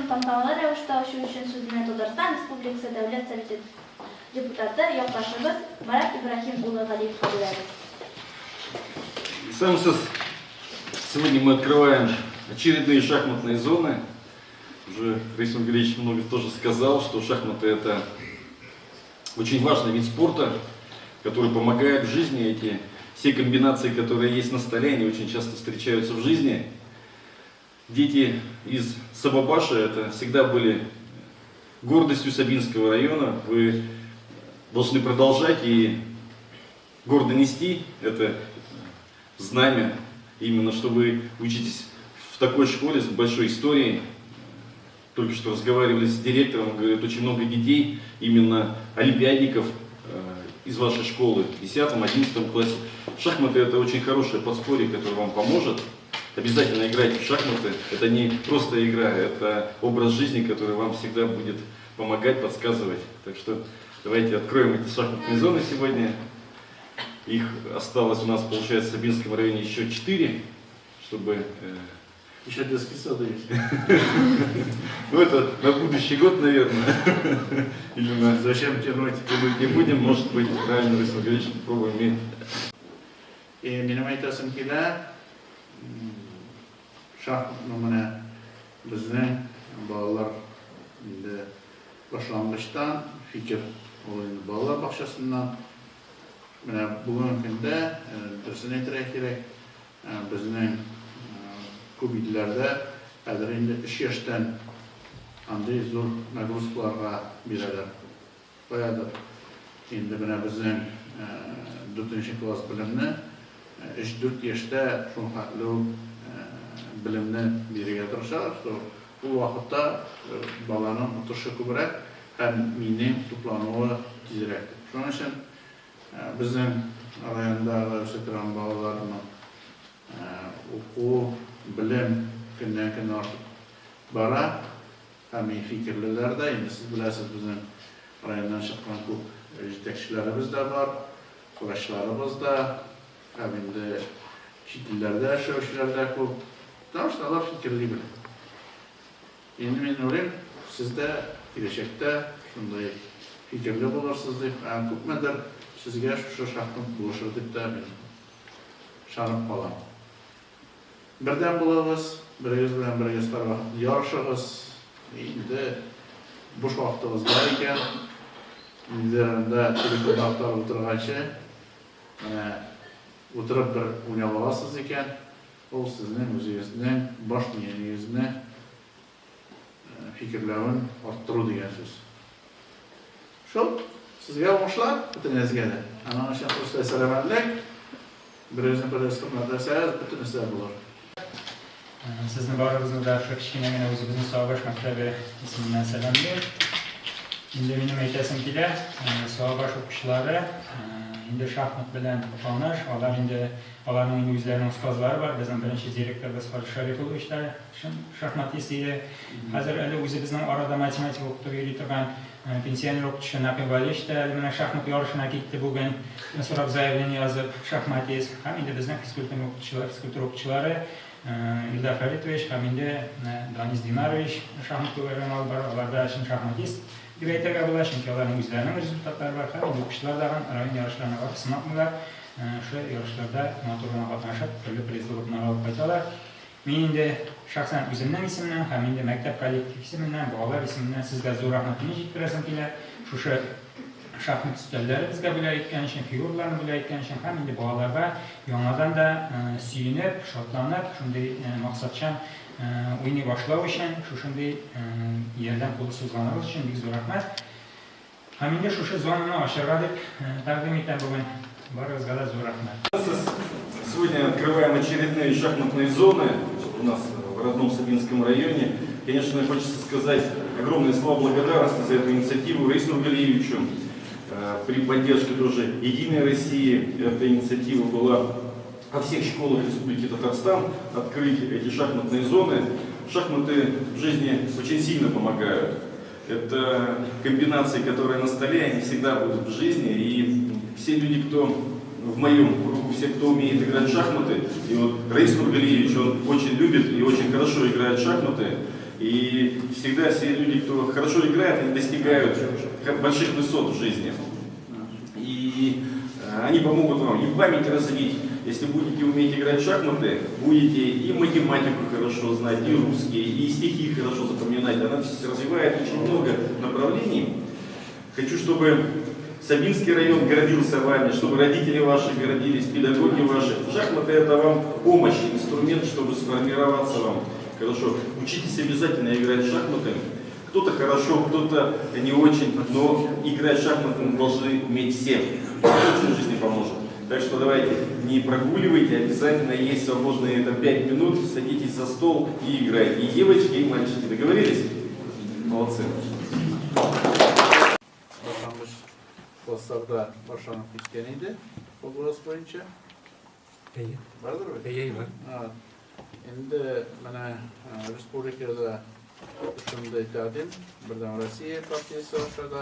тантаналы рәвештә ачу өчен сүзне Татарстан Республикасы Дәүләт Советы депутаты, якташыбыз Марат Ибраһим улы Галиевка бирәбез. Исәнмесез! Сегодня мы открываем очередные шахматные зоны. Уже Раис Нургалиевич много тоже сказал, что шахматы это очень важный вид спорта, который помогает в жизни. Эти все комбинации, которые есть на столе, они очень часто встречаются в жизни. Дети из Сабабаша это всегда были гордостью Сабинского района. Вы должны продолжать и гордо нести это знамя, именно что вы учитесь в такой школе с большой историей. Только что разговаривали с директором, он говорит, очень много детей, именно олимпиадников из вашей школы в 10-11 классе. Шахматы это очень хорошее подспорье, которое вам поможет. Обязательно играйте в шахматы. Это не просто игра, это образ жизни, который вам всегда будет помогать, подсказывать. Так что давайте откроем эти шахматные зоны сегодня. Их осталось у нас, получается, в Сабинском районе еще 4, чтобы... Еще детский сад есть. Ну, это на будущий год, наверное. Или на... Зачем тянуть? Тянуть не будем, может быть, правильно, Раис Нургалиевич, попробуем. И минем әйтәсем килә, шахматны менә безнең балалар инде башлангычтан, фикер ул инде балалар бакчасыннан. Менә бүгенге көндә дөресен әйтергә кирәк, безнең күп илләрдә хәзер инде өч яшьтән андый зур нагрузкаларга бирәләр. Каядыр инде менә безнең дүртенче класс белемне өч-дүрт яшьтә шул хәтле үк белемне бирергә тырышалар, что ул вакытта баланың отышы күбрәк һәм минең туплануы тизрәк. Шуның өчен безнең райондагы үсә торган балаларның уку, белем көннән-көн артып бара. Һәм мин фикерлеләр дә, инде сез беләсез, безнең районнан чыккан күп җитәкчеләребез дә бар, врачларыбыз да, һәм инде чит илләрдә эшләүчеләр дә күп. Потому что алар фикерли белә. Инде мин уйлыйм, сез дә киләчәктә шундый фикерле булырсыз дип, ә күпмедер сезгә шушы шахмат булышыр дип тә мин ышанып калам. Бердәм булыгыз, берегез белән берегез һәрвакыт ярышыгыз. Инде буш вакытыгыз бар икән, ниндидер анда телефонда актарып утырганчы, менә утырып бер уйнап аласыз икән, ул сезнең үзегезнең баш миегезне фикерләвен арттыру дигән сүз. Шул, сезгә уңышлар, бөтенегезгә дә. Аның өчен хөрмәтле сәламәтлек, берегезне берегез хөрмәтләсәгез, бөтенесе дә булыр. Сезне барыгызны да шушы кечкенә генә үзебезнең Сабабаш мәктәбе исеменнән сәламлим. Инде минем әйтәсем килә, Сабабаш укучылары инде шахмат белән таныш, алар инде аларның инде үзләренең остазлары бар. Безнең беренче директорыбыз Халис Шарифуллович та Чын шахматист иде. Хәзер әле үзебезнең арада математика укытып йөри торган пенсионер укытучы Нәкый Вәлиевич та әле менә шахмат ярышына китте бүген, сорап заявление язып, шахматист. Һәм инде безнең физкультура укытучылары, физкультура укытучылары Илдар Фәритович һәм инде Данис Динарович шахмат түгәрәген алып бара. Алар да чын шахматист дип әйтергә була, чөнки аларның үзләренең результатлары бар. Һәм инде укучылар дагын район ярышларына барып сынатмыйлар. Шушы ярышларда матур гына катнашып, төрле призлы урыннар алып кайталар. Мин инде шәхсән үземнең исемнән һәм инде мәктәп коллективы исеменнән, балалар исеменнән сезгә зур рәхмәтемне җиткерәсем килә. Шушы шахмат өстәлләре безгә бүләк иткән өчен, фигураларны бүләк иткән өчен һәм инде балаларга яңадан да сөенеп, шатланып, шундый максатчан уйный башлау өчен, шушындый ярдәм кулы сузганыгыз өчен бик зур рәхмәт. Һәм инде шушы зонаны ачарга дип тәкъдим итәм бүген. Барыгызга да зур рәхмәт. Сегодня открываем очередные шахматные зоны у нас в родном Сабинском районе. Конечно, хочется сказать огромные слова благодарности за эту инициативу Раису Нургалиевичу. При поддержке тоже Единой России эта инициатива была во всех школах Республики Татарстан открыть эти шахматные зоны. Шахматы в жизни очень сильно помогают. Это комбинации, которые на столе, они всегда будут в жизни. И все люди, кто в моем кругу, все, кто умеет играть в шахматы, и вот Раис Нургалиевич, он очень любит и очень хорошо играет в шахматы. И всегда все люди, кто хорошо играет, они достигают больших высот в жизни. И они помогут вам и память развить. Если будете уметь играть в шахматы, будете и математику хорошо знать, и русский, и стихи хорошо запоминать. Она развивает очень много направлений. Хочу, чтобы Сабинский район гордился вами, чтобы родители ваши гордились, педагоги ваши. Шахматы – это вам помощь, инструмент, чтобы сформироваться вам хорошо. Учитесь обязательно играть в шахматы. Кто-то хорошо, кто-то не очень, но играть в шахматы должны уметь все. Это очень в жизни поможет. Так что давайте, не прогуливайте, обязательно есть свободные там, 5 минут, садитесь за стол и играйте. И девочки, и мальчики. Договорились? Молодцы. Башлангыч классларда башланып киткән иде область буенча. Әйе. Бардыр бит? Әйе, бар. А, Инде менә э, республикада шундый тәкъдим Бердәм Россия партиясе аша да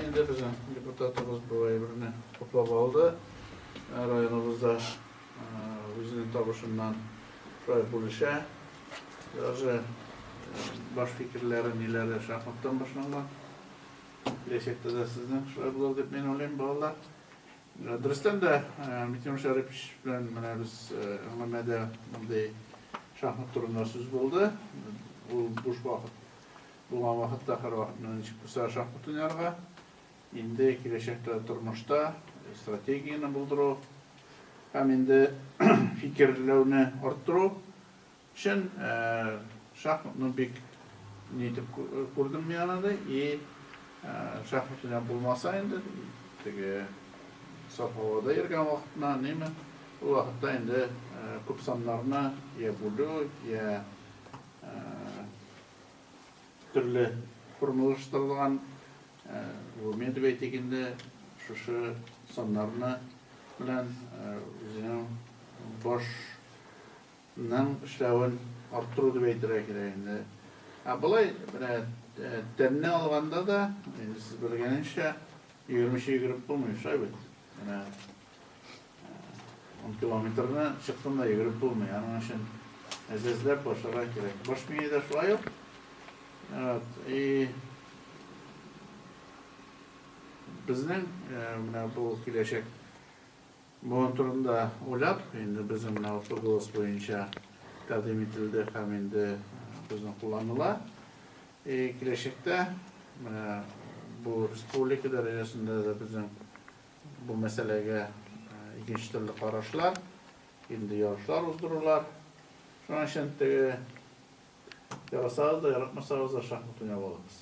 инде безнең депутатыбыз бу әйберне хуплап алды. Э, Районыбызда э, үзенең табышыннан шулай бүлешә. Даже баш фикерләре, ниләре шахматтан башланган. Киләчәктә дә сезнең шулай булыр дип мин уйлыйм, балалар. Дөрестән дә, Митимир Шәрипович белән менә без әңгәмәдә мондый шахмат турында сүз булды. Ул буш вакыт булган вакытта һәрвакыт менә ничек булса шахмат уйнарга. Инде киләчәктә тормышта стратегияне булдыру һәм инде фикерләүне арттыру өчен шахматны бик ни итеп күрдем мин аны и шахмат уйнап булмаса инде теге саф һавада йөргән вакытына ниме ул вакытта инде күп саннарны я бүлү, я төрле формалаштырылган гомумән дип әйтик инде шушы саннарны белән үзенең башның эшләвен арттыру дип әйтергә кирәк инде. Ә болай менә тәнне алганда да, инде сез белгәнегезчә, йөгермичә йөгереп булмый, шулай бит. Менә 10 километрны чыктың да йөгереп булмый. Аның өчен әз-әзләп башларга кирәк. Баш мие дә шулай ук. Вот, и безнең менә бу киләчәк буын турында уйлап, инде безнең менә голос буенча тәкъдим ителде һәм инде безнең кулланыла. И киләчәктә менә бу республика дәрәҗәсендә дә безнең бу мәсьәләгә икенче төрле карашлар, инде ярышлар уздырулар. Шуның өчен теге ярасагыз да, яратмасагыз да шахмат уйнап алыгыз.